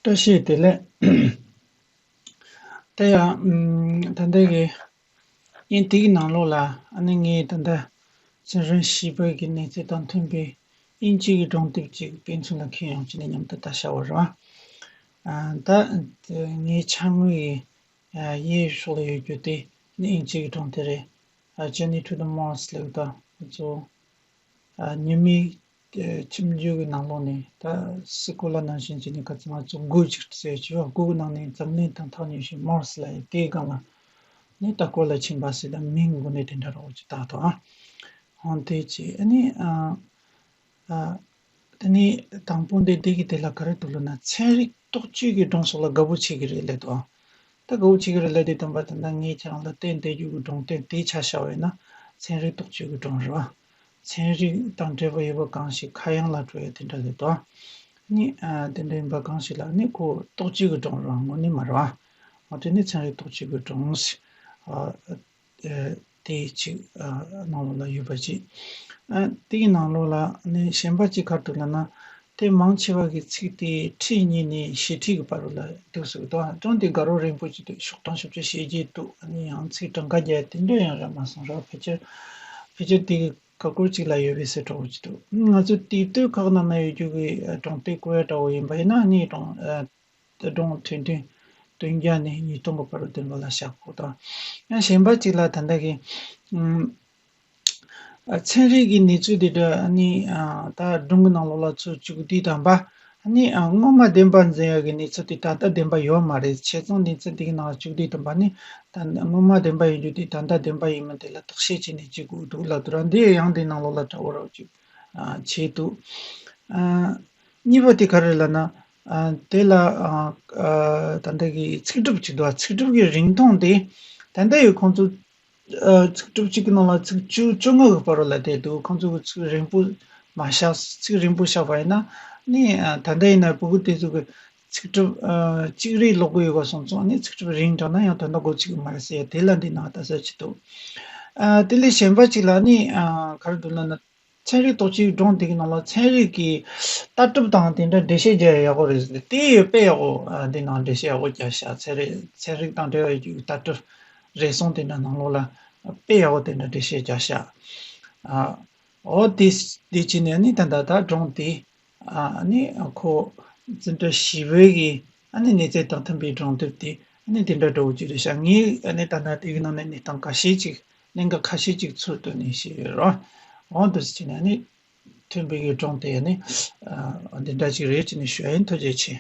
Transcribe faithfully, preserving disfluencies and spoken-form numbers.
བཀྲ་ཤིས་བདེ་ལེགས། ད་ཡང་ད་ལྟ་གི་ཉིན་དེ་གི་ནང་ལོགས་ལ་ཨ་ནི་ངས་ད་ལྟ་ཚན་རིག་ཞིབ་པའི་གི་གནས་ཚུལ་དང་མཐུན་པའི་དབྱིན་ཇི་གི་སྒྲུང་དེབ་ཅིག་ཕན་ཚུན་ལ་ཁྱེར་ཡོང་བྱས་ནས་མཉམ་དུ་ལྟ་བྱ་བ་རེད་བ། ད་ངའི་ཕྱག་ངོས་ཀྱི་གཡས་ཕྱོགས་ལ་ཡོད་རྒྱུ་དེ་ནི་དབྱིན་ཇི་གི་སྒྲུང་དེབ་རེད། Journey to the Mars ལབ་ད་ཁོ་ཚོ་ཉི་མའི་ཁྱིམ་རྒྱུད་ཀྱི་ནང་ལོགས་ནས་ད་སི་ཀོ་ལ་ནང་བཞིན་བྱས་ནས་ག་ཚོད་ང་ཚོ་དགུ་ཅིག་བཙལ་བྱས་པ། དགུ་གི་ནང་ནས་འཛམ་གླིང་དང་ཐག་ཉེ་ཤོས་Mars ལབ་ཡ་དེའི་སྒང་ལ་ནས་ལྟ་སྐོར་ལ་ཕྱིན་པ་ཟེར་ད་མིང་དངོས་གནས་དེ་འདྲ་རོགས་ཅིག་བཏགས་ཐོག་ཨ། ཧོན་དེ་ཅི་ཨ་ནི་ཨ་ཨ་དེ་ནི་དང་པོ་འདི་འདི་གི་དེ་ལ་ག་རེ་འདུག་ལབ་ན་ཚན་རིག་རྟོག་དཔྱོད་ཀྱི་སྒྲུང་སོགས་ལ་དགའ་པོ་བྱེད་ཀྱི་རེད་ལབ་འདུག་ཨ། ད་དགའ་པོ་བྱེད་ཀྱི་རེད་ལབ་དུས་ཙམ་པ་ད་ལྟ་ངས་ཁྱེད་རང་ལ་བསྟན་བསྡད་རྒྱུ་གི་སྒྲུང་དེབ་དེ་ཆ་བཞག་པ་ཡིན་ན་ཚན་རིག་རྟོག་དཔྱོད་ཀྱི་སྒྲུང་རེད་བ། ཚན་རིག་དང་འབྲེལ་བ་ཡོད་པ་གང་ཞིག་ཁ་གཡང་ལ་འགྲོ་ཡ་དེ་འདྲ་རེད་དོ། ནི་ཨ་དེ་འདྲ་ཡིན་པ་གང་ཞིག་ལ་ནི་ཁོ་རྟོག་དཔྱོད་ཀྱི་སྒྲུང་རང་དངོས་གནས་མ་རེད་བ། འོ་དེ་ནི་ཚན་རིག་རྟོག་དཔྱོད་ཀྱི་སྒྲུང་ཞིག་ཨ་ཨ་དེ་ཅིག་ཨ་ནང་ལོགས་ལ་ཡོད་པ་ཅིག་ཨ་དེ་གི་ནང་ལོགས་ལ་ནི་གཞན་པ་ཅིག་ག་རེ་འདུག་ལབ་ན། དེ་མང་ཆེ་བ་གི་ཚིག་དེ་ཁྲི་གཉིས་ནས་བཞི་ཁྲི་གི་བར་ལ་འདུག་ཟེར་གི་འདུག་སྒྲུང་དེ་དགའ་རབ་རིང་པོ་ཅིག་འདུག་ཤོག་གྲངས་བཞི་བཅུ་ཞེ་བརྒྱད་འདུག་ཨ་ནི་ཡང་ཚིག་གྲངས་ཀ་བརྒྱད་དེ་འདྲ་ཡང་རག་མ་སོང་ར། ཕལ་ཆེར་ཕལ་ཆེར་དེ་གི་ཀ་ཀོར་གཅིག་ལ་ཡོད་པའི་ཟེར་གྲོགས་ཅིག་འདུག་ང་ཚོ་དེབ་དེབ་ཁག་ནང་ན་ཡོད་རྒྱུ་གི་སྒྲུང་དེབ་བཀོད་ཡ་འདྲ་བོ་ཡིན་པ་ཡིན་ན་ཨ་ནི་སྒྲུང་ཨ་སྒྲུང་ཐུང་ཐུང་བདུན་བརྒྱ་ནས་ཉིས་སྟོང་གི་བར་དུ་བདུན་པ་ལ་བཞག་གོ་དང་། ཡང་གཞན་པ་གཅིག་ལ་ད་ལྟ་གི་ཨུམ། ཨ་ཚན་རིག་གི་གནས་ཚུལ་དེ་འདྲ་ཨ་ནི་ཨ་ད་སྒྲུང་གི་ནང་ལོགས་ལ་ཚུར་བཅུག་དུས་དང་པ་ཨ་ནི་ཨ་སྔོན་མ་བདེན་པ་འཛིན་ཡག་གི་གནས་ཚུལ་དེ་ད་ལྟ་བདེན་པ་ཡོད་མ་རེད། བྱས་ཙང་གནས་ཚུལ་དེ་གི་ནང་ལ་བཅུག་དུས་དང་པ་ནི་ད་སྔོན་མ་བདེན་པ་ཡིན་རྒྱུ་དེ་ད་ལྟ་བདེན་པ་ཡིན་མིན་དེ་ལ་བརྟག་དཔྱད་བྱས་ནས་བཅུག་དགོས་འདུག་ལབ་འདུག་ར། འདི་ཡང་དེ་ནང་ལོགས་ལ་འདྲ་བོ་རོ་བཅུག་ཨ་བྱས་འདུག་ཨ་གཉིས་པ་དེ་ག་རེ་ལབ་ན་ཨ་དེ་ལ་ཨ་ཨ་ད་ལྟ་གི་ཚིག་གྲུབ་ཅིག་འདུག་ཨ་ཚིག་གྲུབ་ཀྱི་རིང་ཐུང་དེ་ད་ལྟ་ཡི་ཁོང་ཚོ། ཨ་ཚིག་གྲུབ་གཅིག་གི་ནང་ལ་ཚིག་བཅུ་བཅོ་ལྔ་གི་བར་ལ་བསྡད་འདུག་ཁོང་ཚོ་གི་ཚིག་རིང་པོ་མ་བཞག་ཚིག་རིང་པོ་བཞག་པ་ཡིན་ན་ནི་ཨ་ད་ལྟ་ཡིན་ན་ཕྲུ་གུ་དེ་ཚོ་གི་ཚིག་གྲུབ་ཨ་གཅིག་རེ་ཀློག་གི་ཡོད་པ་སོང་ཙང་ནི་ཚིག་གྲུབ་རིང་དྲགས་ན་ཡང་དོན་དག་གོ་ཚིག་གི་མ་རེད་ཟེར་ཡ་དེ་ལ་འདི་ནང་ལྟ་ས་ཅིག་འདུག་ཨ་དེ་ལས་གཞན་པ་ཅིག་ལ་ནི་ཨ་ག་རེ་འདུག་ལབ་ན། ཚན་རིག་རྟོག་དཔྱོད་སྒྲུང་དེ་གི་ནང་ལ་ཚན་རིག་གི་ལྟ་གྲུབ་དང་དེ་འདྲ་འགྲེལ་བཤད་རྒྱག་ཡག་པོ་རེད་ཟེར་ཏེ་དེ་ཡོད་དཔེ་ཡག་པོ་ཨ་དེ་ནང་འགྲེལ་བཤད་ཡག་པོ་རྒྱག་ཤག་ཚན་རིག་ཚན་རིག་དང་འབྲེལ་བའི་རྒྱུ་ལྟ་གྲུབ་རེ་ཟུང་དེ་འདྲ་ནང་ལོགས་ལ་དཔེ་ཡག་པོ་དེ་འདྲ་འགྲེལ་བཤད་རྒྱག་ཤག་ཨ་འོ་དེ་དེ་བྱས་ནས་ནི་ད་ལྟ་ད་སྒྲུང་དེ་ཨ་ནི་ཁོ་འཛིན་གྲྭ་བཞི་པའི་གི་ཨ་ནི་གནས་ཚད་དང་མཐུན་པའི་སྒྲུང་དེབ་དེ་ཨ་ནི་དེ་འདྲ་འདྲ་བོ་ཅིག་རེད་ཤག་ངས་ཨ་ནི་ད་ལྟ་དེ་གི་ནང་ནས་གནས་སྟངས་ཁ་ཤས་ཅིག་གནད་འགག་ཁ་ཤས་ཅིག་ཚུར་བཏོན་ནས་བཤད་ཡོད་རོ། འོ་འདུག་སེ་བྱས་ནས་ནི་མཐུན་པའི་གི་སྒྲུང་དེ་ནི་ཨ་འདི་འདྲ་ཅིག་རེད་ཅེས་ནས་ཞུ་ཡ་ཡིན། ཐུགས་རྗེ་ཆེ།